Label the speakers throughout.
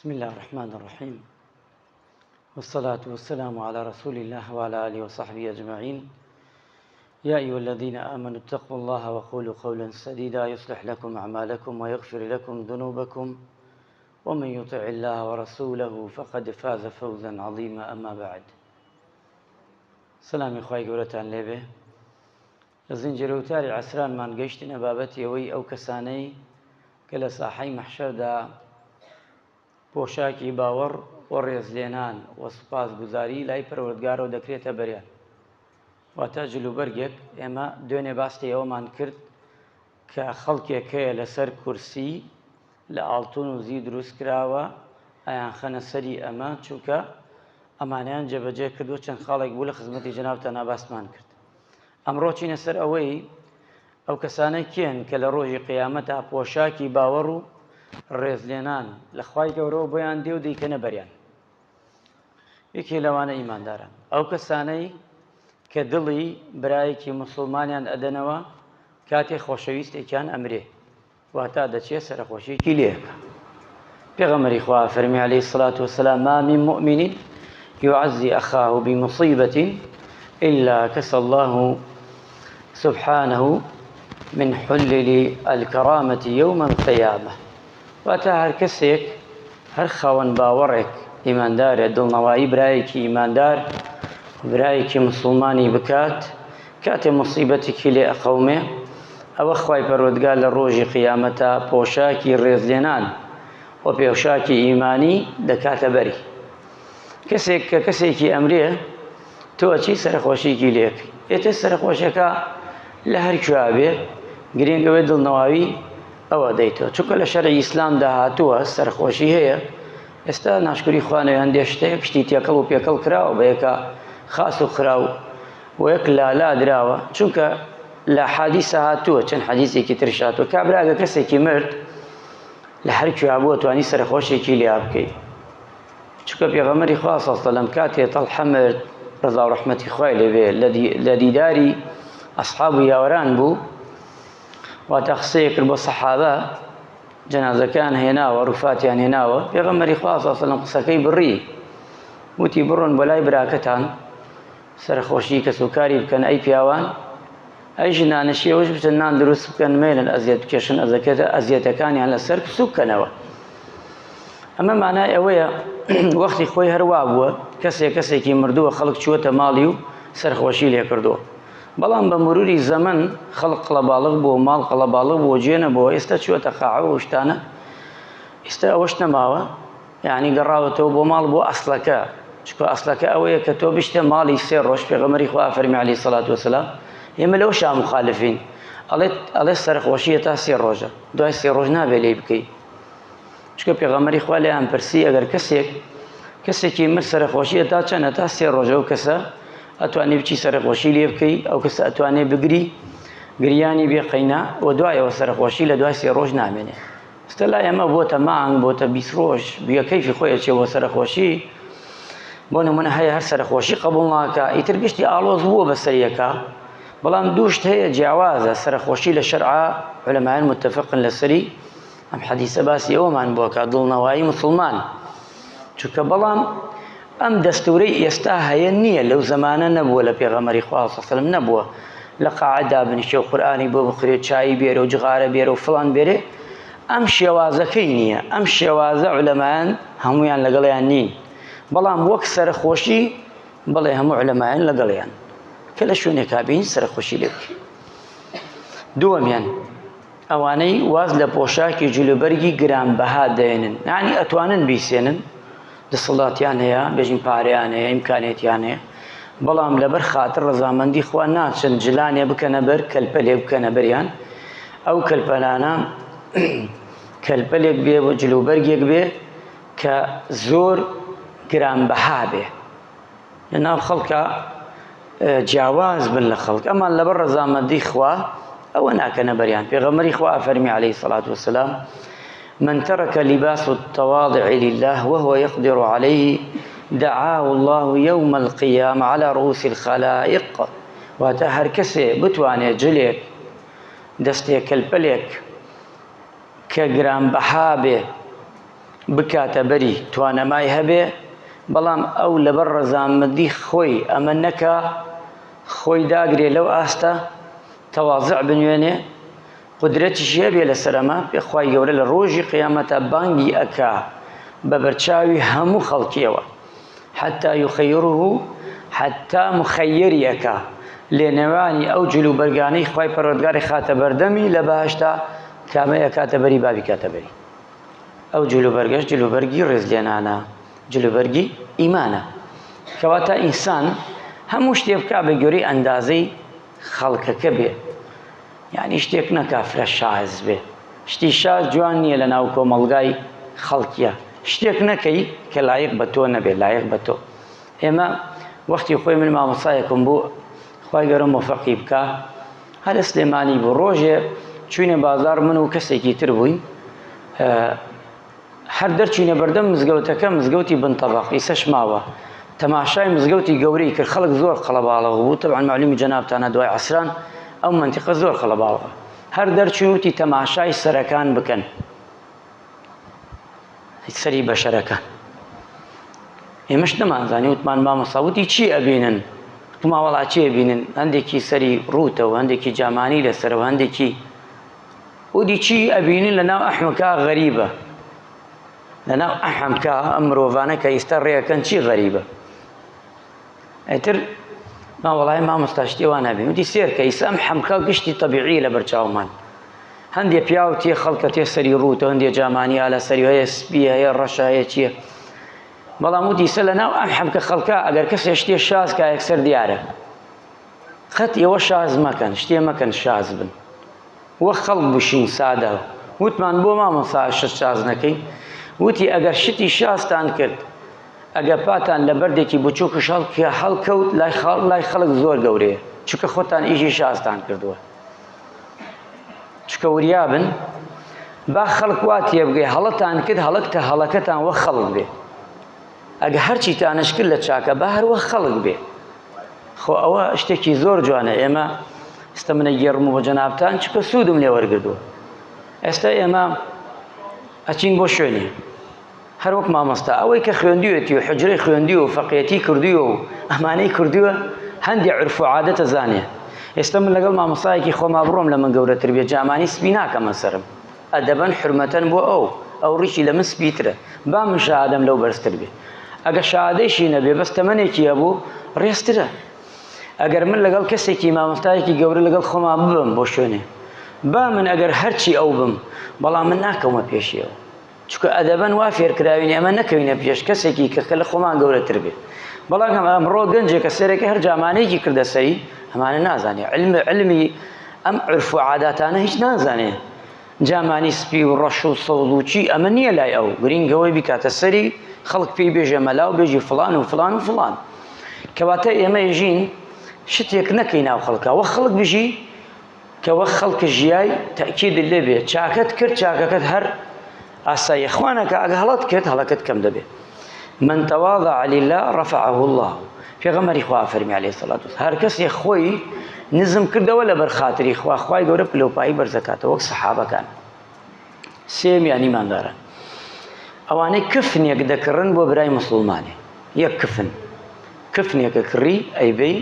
Speaker 1: بسم الله الرحمن الرحيم والصلاة والسلام على رسول الله وعلى آله وصحبه أجمعين يا أيها الذين آمنوا اتقوا الله وقولوا قولا سديدا يصلح لكم أعمالكم ويغفر لكم ذنوبكم ومن يطع الله ورسوله فقد فاز فوزا عظيما أما بعد سلامی خوای گەورەتان لێبێ لە زنجیرە وتاری عەسرانمان گەیشتینە بابەتی ئەوەی ئەو کەسانەی کە لە ساحەی مەحشەردا پۆشاکی باوەڕ و ڕێزلێنان و سوپاسگوزاری لای پەروەردگارەوە دەکرێتە بەریان واتە جلوبەرگێک ئێمە دوێنێ باستی ئەوەمان کرد کە خەڵکێک هەیە لەسەر کورسی لە ئاڵتون و زیو دروست کراوە ئەیانخەنە سەری ئەمە چونکە ئەمانەیان جێبەجێ کردووە چەند خاڵێک بوو لە خزمەتی جەنابتانا باسمان کرد ئەمڕۆ چینە سەر ئەوەی ئەو کەسانە کێن کە لە ڕۆژی قیامەتا پۆشاکی باوەڕ و ڕێزلێنان لە خوای گەورەوە بۆیان دێ و دەیکەنە بەریان یەکێ لەوانە ئیمانداران ئەو کەسانەی کە دڵی برایەکی مسلمانیان ئەدەنەوە کاتێ خۆشەویستێکیان ئەمرێ واتا دەچێ سەرەخۆشیەکی لێ ئەکا. پێغەمبەری خوا فەرمی علیه الصلاة والسلام ما من مؤمن يعزي أخاه بمصيبة إلا كسى الله سبحانه من حلل الكرامة يوم القيامة واتە هەر کەسێک هەر خاوەن باوەڕێک ئیماندارێ دڵنەوایی برایەکی ئیماندار برایەکی مسلمانی بکات کاتێ موسیبەتێکی لێ ئەقەومێ ئەوە خوای پەروەردگار لە ڕۆژی قیامەتا پۆشاکی ڕێزلێنان و پێشاکی ئیمانی دەکاتە بەری کەسێک کە کەسێکی ئەمرێ تۆ ئەچی سەرخۆشیکی لێک ئێتە سەرخۆشەکە لە هەر کوێ بێ گرنگ ئەوێ دڵنەواوی ئەوە دەیتەوە چونکە لە شەرعی ئیسلامدا هاتووە سەرخۆشی هەیە ئێستا ناشکری خوانەوە هەندێ شتەیە پشتی تێکەڵ و پێکەڵ کراوە بە یەکە خاس و خراو و یەک لالا دراوە چونکە لە حادیسە هاتووە چەند حەدیسێکی ترش هاتووە کابرا ئەگەر کەسێکی مرد لە هەر کوێ بووە توانی سەرخۆشێکی لیا بکەی چونکە پێغەمبەری خوا صلی الله علیه و سلم کاتێ تەڵحە مرد ڕەزا و ڕەحمەتی خوای لێ بێ لە دیداری ئەصحاب و یاوەران بوو واتە قسەیە کرد بۆ سەحابە جەنازەکەیان هێناوە ڕوفاتیان هێناوە پێغەمبەری خوا صلی الله علیه و سلم قسەکەی بڕی وتی بڕۆن بۆ لای براکەتان سەرەخۆشی کەسوکاری بکەن ئەی پیاوان ئەی ژنانەشی ئەوش بچن نان دروست بکەن مەیلن ئەزیەت بکێشن ئەزەکێتە ئەزیەتەکانیان لەسەر سوک کەنەوە ئەمە مانای ئەوەیە وەختی خۆی هەروا بووە کەسێک کەسێکی مردووە خەڵک چووەتە ماڵی و سەرخۆشی لێ کردووە بەڵام بە مروری زەمن خەڵک قەڵەباڵغ بووە ماڵ قەڵەباڵغ بووە جێ نەبووە ئێستا چووەتە قاعە و شتانە ئێستا ئەوەش نەماوە یانی گەڕاوەتەوە بۆ ماڵ بۆ ئەسڵەکە چونکە ئەسڵەکە ئەوەیە کە تۆ بشتە ماڵی سێ ڕۆژ پێغەمبەری خوا فەرمی عەلەیهی سەڵات وەسەلام ئێمە لەو شا مخالفین ئەڵێ ئەڵێ سەرخۆشیە تا سێ ڕۆژە دوای سێ ڕۆژ نابێ لێی بکەی چونکە پێغەمبەری خوا لێیان پرسی ئەگەر کەسێک کەسێکی مر سەرخۆشیە تا چەنە تا سێ ڕۆژە ئەو کەسە ئەتوانی بچی سەرخۆشی لێ بکەی ئەو کەسە ئەتوانێ بگری گریانی بێ قەینا و دوایەوە سەرخۆشی لە دوای سێ ڕۆژ نامێنێ ئێستا لای ئێمە بۆتە مانگ بۆتە 20 ڕۆژ بیە کەیفی خۆی ئەچێ بۆ سەرخۆشی بۆ نمونە هەیە هەر سەرخۆشی قبول ناکە ئیتر گشتی ئاڵۆز بووە بەسەر یەکە بەڵام دووشت هەیە جیاوازە سەرخۆشی لە شەرعا علەمایان متفقن لەسەری ئەم حەدیسە باسی ئەوەمان بۆ کە دڵنەوایی مسلمان چونکە بەڵام ئەم دەستورەی ئێستا هەیە نییە لەو زەمانە نەبووە لە پێغەمبەری خوا صلی الله علیه و سلم نەبووە لە قاعە دابنیشێ و قورئانی بۆ بخورێ چایی بێرە و جغارە بێرە و فڵان بێرێ ئەم شێوازەکەی نییە ئەم شێوازە عولەمایان هەمویان لەگەڵیان نین بەڵام وەک سەرخۆشی بەڵێ هەموو عولەمایان لەگەڵیان کە لە شوێنێکا بین سەرخۆشی لێ بکەین دووەمیان ئەوانەی واز لە پۆشاکی جلوبەرگی گرانبەها دەێنن یعنی ئەتوانن بیسێنن دەسەڵاتیان هەیە بێژین پارەیان هەیە ئیمکانێتیان هەیە بەڵام لەبەر خاتر ڕەزامەندی خوا ناچن جلانێ بکەنە بەر کەلپەلێک بکەنە بەریان ئەو کەلپەلانە کەلپەلێک بێ بۆ جلوبەرگێک بێ کە زۆر گرانبەها بێ لە ناو خەڵکە جیاواز بن لە خەڵک ئەمان لەبەر ڕەزامەندی خوا ئەوە ناکەنە بەریان پێغەمبەری خوا فەرمی عەلەیهی سەڵات وسلام من ترك لباس التواضع لله وهو يقدر عليه دعاه الله يوم القيامة على رؤوس الخلائق واتە هەر کەسێ بتوانێت جلێک دەستێک کەلپەلێک کە گرانبەها بێ. بکاتە بەری توانەمای هەبێ بەڵام ئەو لەبەر ڕەزامەندی خۆی ئەمە نەکا خۆی داگرێ لەو ئاستە تەوازع بنوێنێ قودرەتیشی هەبێ لەسەر ئەمە خوای گەورە لە ڕۆژی قیامەتا بانگی ئەکا بە بەرچاوی هەموو خەڵکیەوە حتا یخیره حتا مخیری ئەکا لێنێوانی ئەو جل و بەرگانەی خوای پەروەردگاری خاتە بەردەمی لە بەهەشتا کامەی ئەکاتە بەری بابی کاتە بەری ئەو جل و بەرگەش جل و بەرگی ڕێزلێنانە جل و بەرگی ئیمانە کەواتە ئینسان هەموو شتێ بکا بە گوێرەی ئەندازەی خەڵکەکە بێ یعنی شتێک نەکا فرە شاز بێ شتی شاز جوان نییە لە ناو کۆمەڵگای خەڵکیە شتێک نەکەی کە لایق بە تۆ نەبێ لایق بە تۆ ئێمە وەختی خۆی من مامۆسایەکم بوو خوای گەورە مۆفەقی بکا هەر لە سلێمانی بوو ڕۆژێ چوینە بازار من و کەسێکی تر بووین هەر دەرچوینە بەردەم مزگەوتەکە مزگەوتی بن تەبەق ئیسەش ماوە تەماشای مزگەوتی گەورەی کرد خەڵک زۆر قەڵەباڵغ بوو تەبعەن مەعلومی جەنابتانە دوای عەسران ئەو مەنتیقە زۆر قەڵەباڵغە هەر دەرچوین وتی تەماشای سەرەکان بکەن سەری بەشەرەکان ئێمەش نەمانزانی وتمان مامۆستا وتی چی ئەبینن وتمان وەڵا چی ئەبینن هەندێکی سەری ڕووتەوە هەندێکی جامانی لەسەرەوە هەندێکی ودی چی ئەبینن لە ناو ئەحمەکە غەریبە لە ناو ئەحەمکە ئەم مرۆڤانە کە ئیستا ڕێەکەن چی غەریبە ئیتر ما وەڵای مامۆستا شتی وا نابین وتی سێر کە ئیستا ئەم حەمکە گشتی تەبیعی لە بەرچاومان هەندێ پیاو تێ خەڵکە تێ سەری ڕووتە هەندێ جامانی ئالە سەری هەیە سپی هەیە ڕەشە هەیە چییە بەڵام وتی سە لە ناو ئەم حەمکە خەڵکە ئەگەر کەسێ شتێ شاز کا یەکسەر دیارە قەت ئێوە شاز مەکەن شتێ مەکەن شاز بن وەک خەڵک بشین سادە وتمان بۆ مامۆستا شت شاز نەکەین وتی ئەگەر شتی شازتان کرد ئەگەر پاتان لە بەردێکی بچووکش هەڵکەوت لای خەڵک لای خەڵک زۆر گەورەیە چونکە خۆتان ئیشی شازتان کردووە چونکە وریابن با خەڵک وا تێبگەی هەڵەتان کرد هەڵەکتە هەڵەکەتان وەک خەڵک بێ ئەگە هەرچیتانش کرد لە چاکە با هەر وەک خەڵک بێ خۆ ئەوە شتێکی زۆر جوانە ئێمە ئێستا منە گێڕم بۆ جەنابتان چکە سوودم لێ وەرگردووە ئێستا ئێمە ئەچین بۆ شوێنێ هەر وەک مامۆستا ئەوەی کە خوێندویەتی و حجرەی خوێندووە و فەقێتی کردووە و ئەمانەی کردووە هەندێ عرف و عادەتە زانێ ئێستا من لەگەڵ مامۆستایەکی خۆما بڕۆم لە من گەورەتر بێ جامانی سپی ناکەمە سەرم ئەدەبەن حرمەتەن بۆ ئەو ئەو ڕیشی لە من سپیترە با من شەهادەم لەو بەرزتر بێ ئەگە شەهادەیشی نەبێ بەس تەمەنێکی هەبوو ڕێزترە ئەگەر من لەگەڵ کەسێکی مامۆستایەکی گەورە لەگەڵ خۆما ببم بۆ شوێنێ با من ئەگەر هەرچی ئەو بم بەڵام من ناکەومە پێشیەوە چونکە ئەدەبەن وا فێرکراوین ئێمە نەکەوینە پێش کەسێکی کە کە لە خۆمان گەورەتر بێ بەڵام ئەمڕۆ گەنجێکە سەرێکە هەر جامانەیەکی کردە سەری ئەمانە نازانێ علم علمی ئەم عرف و عاداتانە هیچ نازانێ جامانی سپی و ڕەش و سەوز و چی ئەمە نییە لای ئەو گرینگەوەی بیکاتە سەری خەڵک پێی بێژێ مەلا و بێژی فڵان و فڵان و فڵان کەواتە ئێمە ژین شتێک نەکەی ناو خەڵکە وە خەڵک بژی کە وەک خەڵک ژیای تەئکیدت لێ بێ چاکەت کرد چاکەکەت هەر ئاساییە خوا نەکا ئەگە هەڵەت کرد هەڵەکەت کەم دەبێ من تواضع لله رفعه الله پێغەمبەری خوا فەرمی علیه الصلاة والسلام هەر کەسێ خۆی نزم کردەوە لەبەر خاتری خوا خوای گەورە پلەوپایی بەرزەکاتەوە وەک سەحابەکان سێیەمیان ئیمانداران ئەوانەی کفنێک دەکڕن بۆ برای مسلمانێ یەک کفن کفنێکە کڕی ئەیبەی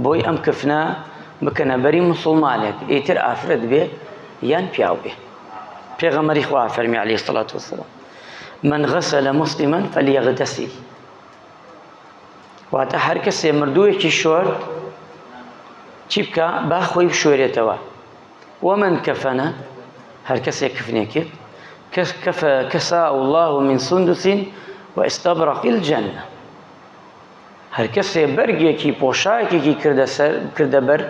Speaker 1: بۆی ئەم کفنە بکەنە بەری مسلمانێک ئیتر ئافرەت بێ یان پیاو بێ پێغەمەری خوا فەرمی علیه الصلاة والسلام من غسل مسلما فليغتسل واتە هەر کەسێ مردوویەکی شۆرد چی بکە با خۆی بشۆرێتەوە ومن کفن هەر کەسێک کفنێ کرد کساه الله من سندس واستبرق الجنة هەر کەسێ بەرگێکی پۆشاکێکی کردە سەر کردە بەر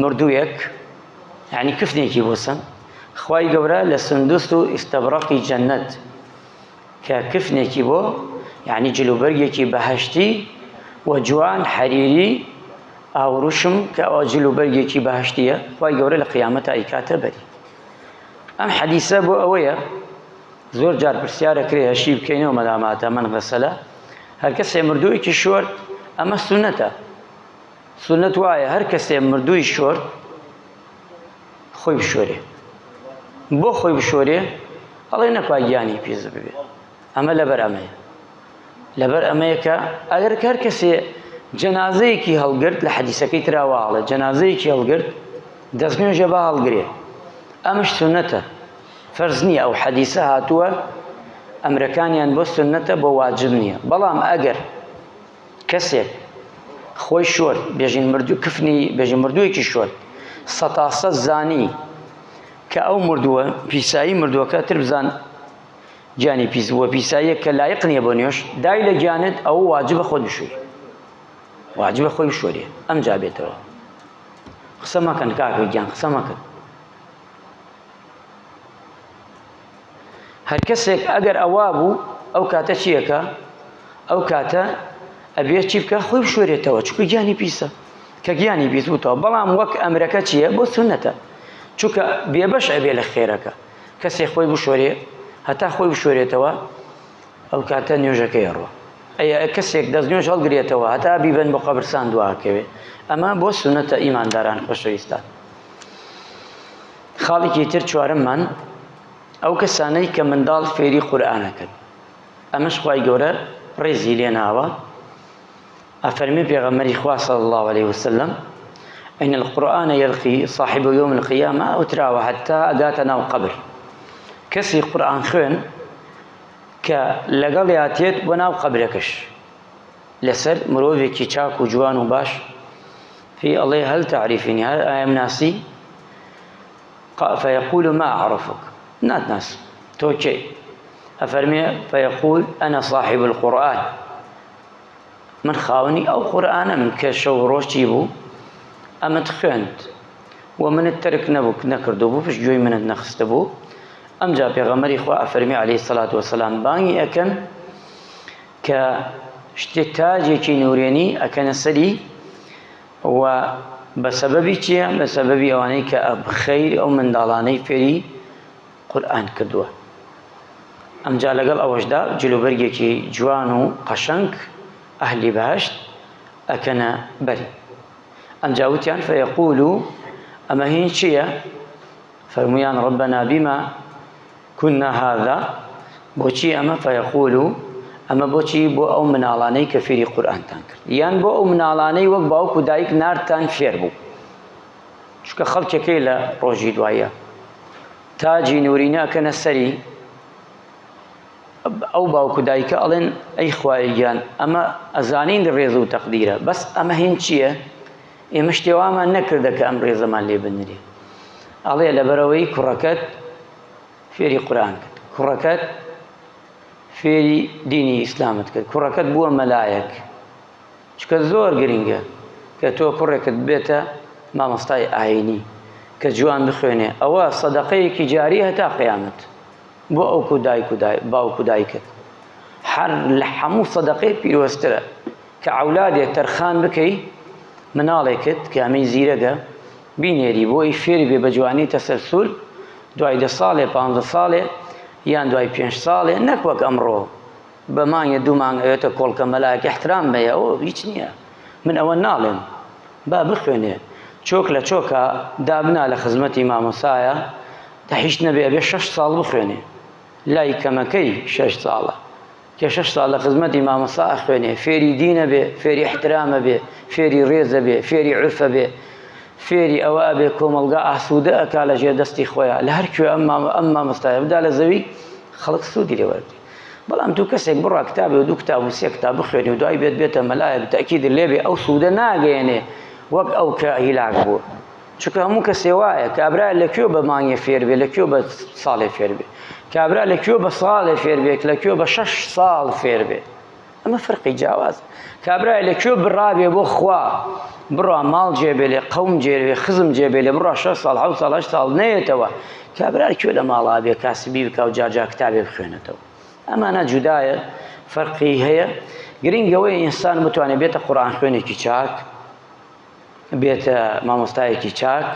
Speaker 1: مردوویەک یعنی کفنێکی بۆ سەن خوای گەورە لە سندس و ئیستەبرەقی جەنەت کە کفنێکی بۆ یعنی جلوبەرگێکی بەهەشتی و جوان حەریری ئاوروشم کە ئەوە جل و بەرگێکی بەهەشتیە خوای گەورە لە قیامەتا ئەیکاتە بەری ئەم حەدیسە بۆ ئەوەیە زۆر جار پرسیارە کرێ هەشی بکەینەوە مەلاماتە من غەسەلە هەر کەسێ مردوویەکی شۆرد ئەمە سونەتە سونەت وایە هەر کەسێ مردووی شۆرد خۆی بشۆرێ بۆ خۆی بشۆرێ؟ ئەڵێ نەکوا گیانی پیس ببێ. ئەمە لەبەر ئەمەیە. لەبەر ئەمەیە کە ئەگەر هەر کەسێ جەنازەیەکی هەڵگرت لە حەدیسەکەی ترا وا ئەڵێ جەنازەیەکی هەڵگرت دەستنوێژە با هەڵگرێ ئەمش سوننەتە فەرز نییە ئەو حەدیسە هاتووە ئەمرەکانیان بۆ سوننەتە بۆ واجب نییە بەڵام ئەگەر کەسێک خۆی شۆرد بێژین مردوو کفنی بێژین مردوویەکی شۆرد سەتاسە زانی کە ئەو مردووە پیسایی مردووەکە تر بزان گیانی پیس بووە پیساییەک کە لایق نییە بۆ نوێژ دای لە گیانت ئەوە واجبە خۆت بشوی واجبە خۆی بشۆرێ ئەمجا بێتەوە قسە مەکەن کاکە گیان قسە مەکەن هەر کەسێک ئەگەر ئەوا بوو ئەو کاتە چیەکە ئەو کاتە ئەبێ چی بکە خۆی بشۆرێتەوە چونکە گیانی پیسە کە گیانی پیس بووتەوە بەڵام وەک ئەمرەکە چییە بۆ سونەتە چونکە بێبەش ئەبێ لە خێرەکە کەسێ خۆی بشۆرێ هەتا خۆی بشۆرێتەوە ئەو کاتە نوێژەکەی ئەڕوا ئەی کەسێک دەست نوێژ هەڵگرێتەوە هەتا بیبەن بۆ قەبرسان دواکەوێ ئەمە بۆ سونەتە ئیمانداران خۆشەویستان خاڵێکی تر چوارەممان ئەو کەسانەی کە منداڵ فێری قورئانەکەن ئەمەش خوای گەورە ڕێزی لێناوە ئەفەرمێ پێغەمبەری خوا صلی اللە علیه وسلم ان القرآن یلقی صاحبه یوم القیامە ئەوتراوە هەتا ئەگاتە ناو قەبر کەسی قورئان خوێن کە لەگەڵیا تێت بۆ ناو قەبرەکەش لەسەر مرۆڤێکی چاک و جوان و باش پێی ئەڵێ هەل تعریفینی هەر ئایم ناسی فيقول ما أعرفك ناتناس تۆ کێی ئەفەرمێ فيقول أنا صاحب القرآن من خاوەنی ئەو قورئانەم کە شەو ڕۆژ چی بوو ئەمت خوێند و منت تەرک نەبوو نەکردو بوو پشت گوێی منت نەخستبوو ئەمجا پێغەمبەری خوا ئەفەرمی عەلەیهی سەلات وەسەلام بانگی ئەکەن کە شتێ تاجێکی نورێنی ئەکەنە سەری و بە سەبەبی چییە؟ بە سەبەبی ئەوانەی کە خەیر ئەو منداڵانەی فێری قورئان کردووە ئەمجا لەگەڵ ئەوەشدا جلوبەرگێکی جوان و قەشەنگ ئەهلی بەهەشت ئەکەنە بەری ئەمجا وتیان فەیەقول و ئەمە هین چییە فەرمویان ڕبنا بما كنا هذا بۆچی ئەمە فەیەقول و ئەمە بۆچی بۆ ئەو مناڵانەی کە فێری قورئانتان کرد یان بۆ ئەو مناڵانەی وەک باوک و دایک ناردتان فێر بوو چونکە خەڵکێکەی لە ڕۆژی دوایە تاجی نورینە ئەکەنە سەری ئەو باوک و دایکە ئەڵێن ئەی خوایە گیان ئەمە ئەزانین ڕێز و تەقدیرە بەس ئەمە هین چییە ئێمە شتێوامان نەکردە کە ئەم ڕێزەمان لێ بنرێ ئەڵێ لەبەرەوەی کوڕەکەت فێری قورآن کرد کوڕەکەت فێری دینی ئیسلامت کرد کوڕەکەت بووە مەلایەک چونکە زۆر گرنگە کە تۆ کوڕێکت ببێتە مامۆستای ئاینی کە جوان بخوێنێ ئەوە سەدەقەیەکی جاری هەتا قیامەت بۆ ئەو و دایک و باوک و دایکت هەر لە هەموو سەدەقەی پیرۆزترە کە عەولادێ تەرخان بکەی مناڵێکت کە ئەمەی زیرەگە بینێری بۆی فێری بێ بە جوانی تەسەلسول دوای دە ساڵێ پ ساڵێ یان دوای پێنج ساڵێ نەک وەک ئەمڕۆ بە مانگێ دوو مانگ ئەوێتە کۆڵکە مەلایەک احترام بەیە ئەوە هیچ نییە من ئەوە ناڵێم با بخوێنێ چۆک لە چۆکە دابنا لە خزمەتی مامۆسایە دەحیش نەبێ ئەبێ شەش ساڵ بخوێنێ لای کەمەکەی شەش ساڵە کە شەش ساڵ لە خزمەتی مامۆستا ئەخوێنێ فێری دینە بێ فێری احترامە بێ فێری ڕێزە بێ فێری عرفە بێ فێری ئەوە ئەبێ کۆمەڵگا ئاسوودە ئەکا لە ژێر دەستی خۆیان لە هەر کوێ ئەم مامۆستایە بدا لە زەوی خەڵک سوودی لێ وەرگری بەڵام تو کەسێک بڕا کتابێ و دوو کتاب و سێ کتاب بخوێنی و دوای بێت بێتە مەلایەک تەئکید لێ بێ ئەو سوودە ناگەیەنێ وەک ئەو کە هیلاک بووە چونکە هەموو کەسێ وایە کابرا لە کوێ بە مانگێ فێر بێ لە کوێ بە ساڵێ فێر بێ کابرا لە کوێ بە ساڵێ فێر بێت لە کوێ بە شەش ساڵ فێر بێ ئەمە فەرقی جیاواز کابرای لە کوێ بڕابێ بۆ خوا بڕا ماڵ جێبێلێ قەوم جێبێ خزم جێبێلێ بڕا شەش ساڵ حەوت ساڵ هەشت ساڵ نەیەتەوە کابرا کوێ لە ماڵا بێ کاسبی بکا و جار جار کتابێ بخوێنێتەوە ئەمانە جودایە فەرقی هەیە گرنگ ئەوەیە ئینسان بتوانێت بێتە قورئان خوێنێکی چاک بێتە مامۆستایەکی چاک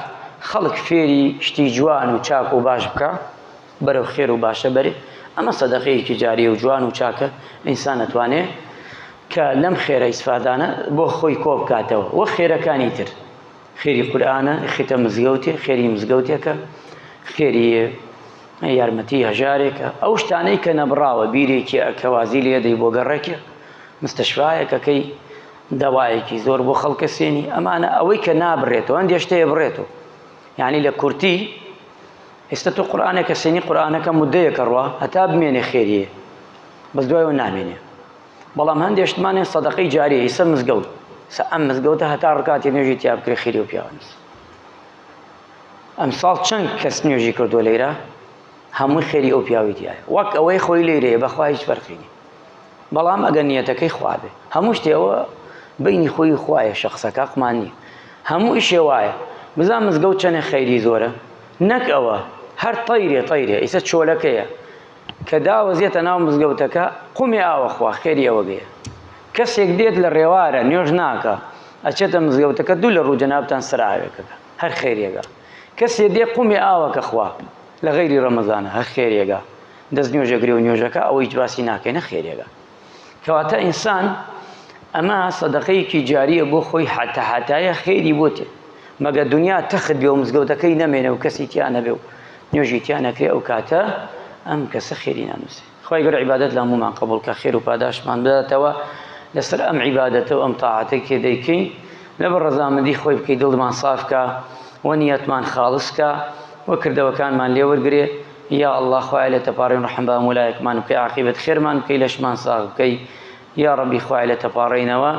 Speaker 1: خەڵک فێری شتی جوان و چاک و باش بکە بەرەو خێر و باشە بەرێ ئەمە سەدەقەیەکی جاریە و جوان و چاکە ئینسان ئەتوانێ کە لەم خێرە ئیسفادانە بۆ خۆی کۆ بکاتەوە وە خێرەکانی تر خێری قورئانە خێتە مزگەوتێ خێری مزگەوتێکە خێری. یارمەتی هەژارێکە، ئەو شتانەی کە نەبڕاوە بیرێکی کە وازی لێ دەی بۆ گەڕێکێ، مستەشفایەکەکەی دەوایەکی زۆر بۆ خەڵکە سێنی، ئەمانە ئەوەی کە نابرێتەوە، هەندێ شتەیە بڕێتەوە. یعنی لە کورتی ئێستا تۆ قورئانێکە سێنی قورئانەکە مدەیەکە ڕوا هەتا بمێنێ خێریە بەس دوایەوە نامێنێ. بەڵام هەندێ شتمان هەیە سەدەقەی جاریە ئیسە مزگەوت سە ئەم مزگەوتە هەتا ڕکاتی نوێژی تیا بکرێ خێری و پیاوانس. ئەمساڵ چەند کەس نوێژی کردووە لەیرە هەمووی خێری ئەو پیاوی تایە وەک ئەوەی خۆی لەیرەیە بەخوا هیچ فەرقی نییە بەڵام ئەگەر نیەتەکەی خوا بێ هەموو شتێ ئەوە بینی خۆی خوایە شخصەکە قمان نییە هەموو ئیشێ وایە بزان مزگەوت چەنێ خەیری زۆرە نەک ئەوە هەر تەیرێ تەیرێ ئیسە چۆلەکەیە کە داوەزێتە ناو مزگەوتەکە قومێ ئاوە خوا خێری ئەوە گەیە کەسێک دێت لە ڕێوارە نوێژ ناکا ئەچێتە مزگەوتەکە دوو لە ڕوو جەنابتان سەر ئاوێکەکە هەر خێریەگا کەسێ دێ قومێ ئاوەکە خوا لە غەیری ڕەمەزانە هەر خێریەگا دەست نوێژەگرێ و نوێژەکە ئەوە هیچ باسی ناکەینە خێریەگا کەواتە ئینسان ئەمە سەدەقەیەکی جاریە بۆ خۆی حتا حتایە خێری بۆ تێ مەگە دنیا تەخت بێ و مزگەوتەکەی نەمێنێ و کەسی تیا نەبێ و نوێژی تیا نەکرێ ئەو کاتە ئەم کەسە خێری نانووسێ خوای گەورە عیبادەت لە هەموومان قبوڵ کە خێر و پاداشتمان بداتەوە لەسەر ئەم عیبادەتە و ئەم تاعەتەی کە دەیکەین لەبەر ڕەزامەندی خۆی بکەی دڵمان ساف کە و نیەتمان خاڵس کە و کردەوەکانمان لێ وەرگرێ یا اللە خوایە لێت تەپاڕێین ڕەحم بە هەموو لایەکمان بکەی عاقیبەت خێرمان بکەی لەشمان ساغ بکەی یا ڕەبی خوایە لێت تەپاڕێینەوە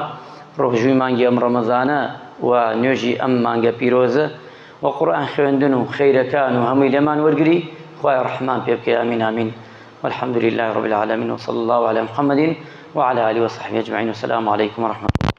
Speaker 1: ڕۆژووی مانگی ئەم ڕەمەزانە و نوێژی ئەم مانگە پیرۆزە و قورئان خوێندن و خەیرەکان و هەمووی لێمان وەرگری خوایە ڕەحمان پێ بکەی ئامین ئامین والحمد لله رب العالمين وصلى الله على محمد وعلى آله وصحبه أجمعين والسلام عليكم ورحمة الله.